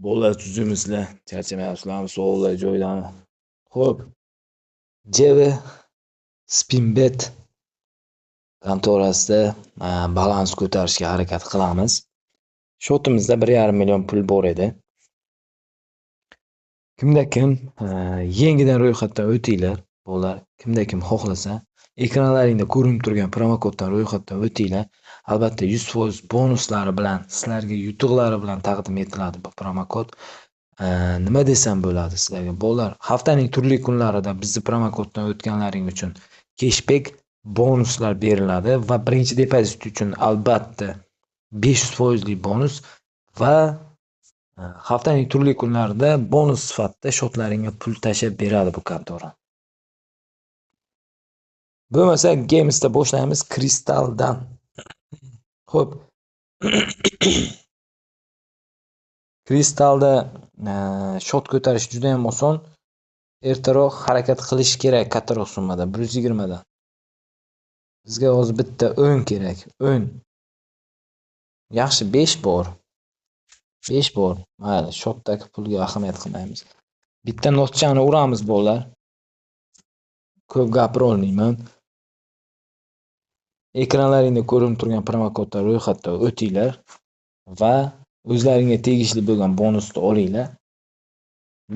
Bolalar tuzumizlar, charchamayapsizlarmi? Savollar joyidami? Xo'p. JV Spinbet kontorasida balans ko'tarishga harakat qilamiz. Shotimizda 1,5 million pul bor edi. Kimda kim yangidan ro'yxatdan o'tinglar, bolalar, kimda kim xohlasa, ekranlaringda ko'rinib turgan promokoddan ro'yxatdan o'tinglar. Albatta 100% bonuslari bilan, sizlarga yutuqlari bilan taqdim etiladi bu promokod. Nima desam bo'ladi sizlarga? Bolalar, haftaning turli kunlarida bizni promokoddan o'tganlaring uchun cashback bonuslar beriladi va birinchi depozit uchun albatta 500% bonus va haftaning turli kunlarida bonus sifatida shotlaringga pul tashlab beradi bu kontora. Bo'lmasa Games'da boshlaymiz Kristaldan. Xo'p. Kristalda shot ko'tarish juda ham oson. Ertaroq harakat qilish kerak kattaroq summada, 120 dan. Bizga hozir bitta 10 kerak, 10. Yaxshi, 5 bor. 5 bor. Mayli, shotdagi pulga ahamiyat qilmaymiz. Bitta notchani uramiz bolalar. Ko'p gapira olmayman. Ekranlaringda ko'rinib turgan promokodlar ro'yxatdan o'tinglar va o'zlaringga tegishli bo'lgan bonusni olinglar.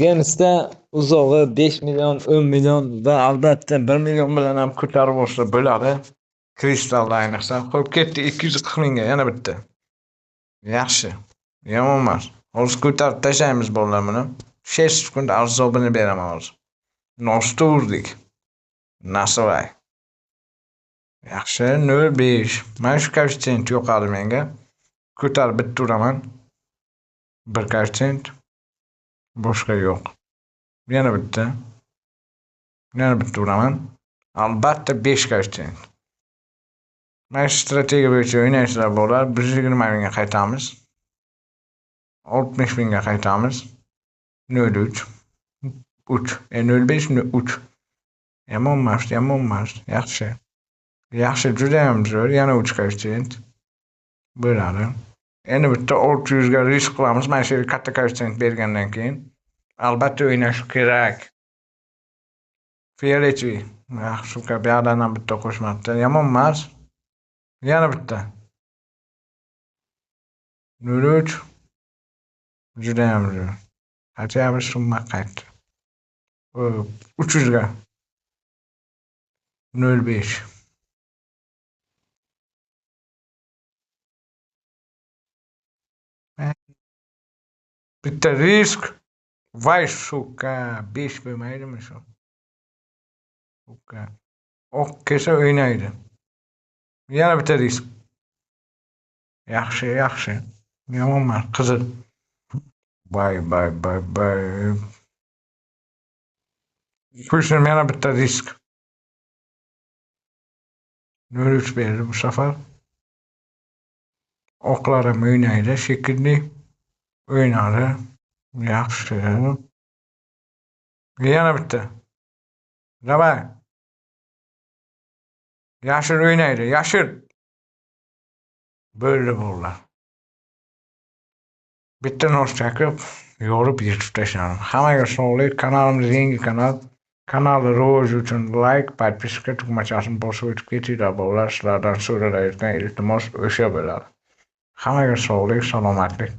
Games'da uzog'i 5 million, 10 million va albatta 1 million bilan ham ko'tarib olsa bo'ladi. Kristalda ayniqsa. Qo'yib ketdi 240 mingga yana bitta. Yaxshi. Yomon emas. Hozir ko'tarib tashlaymiz bolalar buni. 6 sekund azobini beraman hozir. Nosni urdik. Nasivay. Yaxshi, 0.5. Mana shu koeffitsient yo'qadi menga. Ko'tarib bitta uraman. 1 koeffitsient. Boshqa yo'q. Yana bitta. Yana bitta uraman. Albatta 5 koeffitsient. Mana shu strategiya bo'yicha o'ynaysizlar bolalar. 120 mingga qaytamiz. 60 mingga qaytamiz. 0.3. 3. 0.5, 0.3. Yomon emas, yomon emas. Yaxshi. Yaxshi, juda ham zo'r. Yana 3 koeffitsient bo'ladi. Endi bitta 600 ga risk qilamiz. Mana shu yerga katta koeffitsient bergandan keyin albatta o'ynash kerak. Fioletoviy. Yaxshi, bu yoqdan ham bitta qo'shmabdi. Yomon emas. Yana bitta. 0.3. Juda ham zo'r. Хотя бы summa qaytdi. 300 ga. 0.5. Bitta risk. Vay suka, 5 bo'lmaydimi shu? Suka. Oq kelsa o'ynaydi. Yana bitta risk. Yaxshi, yaxshi. Yomon emas, qizil. Bay, bay, bay, bay. Qo'shim yana bitta risk. 0.3 berdi bu safar. Oqlar ham o'ynaydi shekilli. O'ynadi. Yaxshi. Yana bitta. Davay. Yashil o'ynaydi, yashil. Bo'ldi bolalar. Bitta nos chakib, yorib yirtib tashladim. Hammaga sog'lik. Kanalimiz yangi kanal. Kanalni rivoji uchun like, podpiska tugmachasini bosib o'tib ketinglar bolalar. Sizlardan so'ralayotgan iltimos o'sha bo'ladi. Hammaga sog'lik, salomatlik.